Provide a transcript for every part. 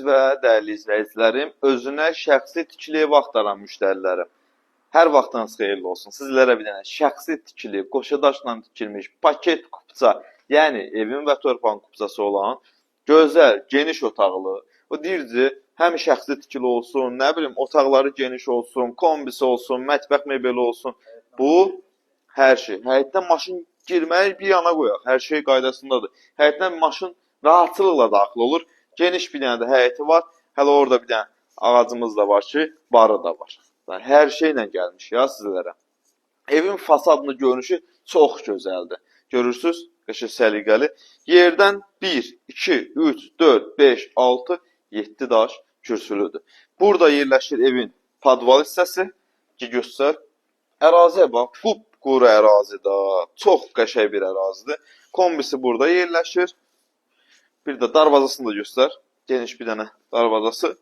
Əziz və dəyərli izləyicilərim, özünə şəxsi tikili ev axtaran müştərilərim, hər vaxtınız xeyirli olsun. Sizlərə bir dənə şəxsi tikili, qoşa daşla tikilmiş paket kupça, yəni evin və torpağın kupçası olan gözəl, geniş otaqlı. O deyir ki, həm şəxsi tikili olsun, nə bilim, otaqları geniş olsun, kombisi olsun, mətbəx mebeli olsun. Bu hər şey. Həyətdən maşın girməyi bir yana qoyaq. Hər şey qaydasındadır. Həyətdən maşın rahatçılıqla daxil olur. Geniş bir dənə də həyəti var. Hələ orada bir dənə ağacımız da var ki, barı da var. Yəni, hər şeylə gəlmiş ya sizlərə. Evin fasadının görünüşü çox gözəldir. Görürsüz, qəşəng səliqəli. Yerdən 1, 2, 3, 4, 5, 6, 7 daş kürsülüdür. Burada yerləşir evin podval hissəsi ki, göstər. Əraziyə bax, qupquru ərazidə. Çox qəşəng bir ərazidir. Kombisi burada yerləşir. Bir də darvazasını da göstər. Geniş bir dənə darvazası.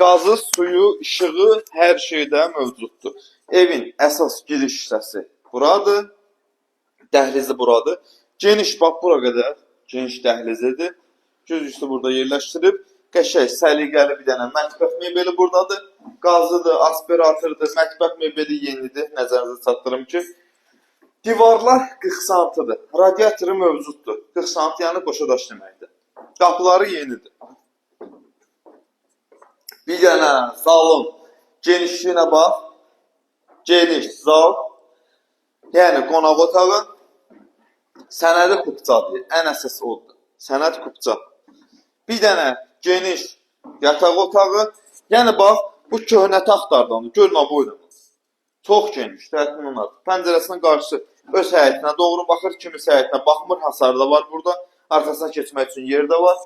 Qazı, suyu, işığı, hər şeydə mövcuddur. Evin əsas giriş hissəsi buradır. Dəhlizi buradır. Geniş, bax bura qədər geniş dəhlizidir. Güzgüsü burada yerləşdirib. Qəşəng, səliqəli bir dənə mətbəx mebeli buradadır. Qazıdır, aspiratordur, mətbəx mebeli yenidir. Nəzərinizə çatdırım ki, divarlar 40 santıdır. Radiatoru mövcuddur. 40 sant yəni qoşa daş deməkdir. Qapıları yenidir. Bir dənə zalın genişliyinə bax. Geniş zal. Yəni qonaq otağı. Sənədi kupçadır. Ən əsas odur. Sənəd kupça. Bir dənə geniş yataq otağı. Yəni bax, bu köhnə taxtlardandır. Görün ha buyurun. Çox geniş, həddindən artıq. Pəncərəsinin qarşısı öz həyətinə doğru baxır, kimisi həyətinə baxmır, hasar da var burada. Arxasına keçmək üçün yer də var.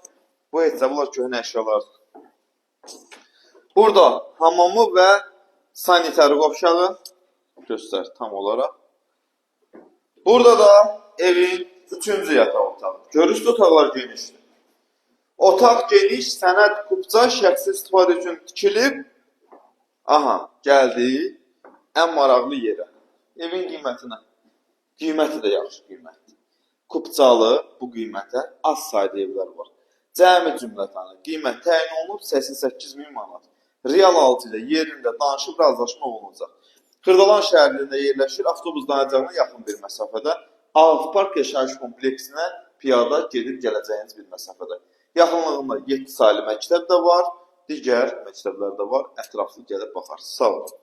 Bu heç də bunlar köhnə əşyalardır. Burada hamamı və sanitar qovşağı göstər tam olaraq. Burada da evin üçüncü yataq otağı. Görürsünüz, otaqlar genişdir. Otaq geniş, sənəd kupça, şəxsi istifadə üçün tikilib. Aha, gəldik ən maraqlı yerə. Evin qiymətinə. Qiyməti də yaxşı qiymətdir. Kupçalı bu qiymətə az sayda evlər var. Cəmi cümlətanı qiymət təyin olunub 88 min manat. Real alıcı ilə yerində danışıb razılaşma olunacaq. Xırdalan şəhərində yerləşir, avtobus dayanacağına yaxın bir məsafədə, Ağ Park yaşayış kompleksinə piyada gedib gələcəyiniz bir məsafədə. Yaxınlığında 7 saylı məktəb də var, digər məktəblər də var. Ətraflı gəlib baxarsınız. Sağ olun.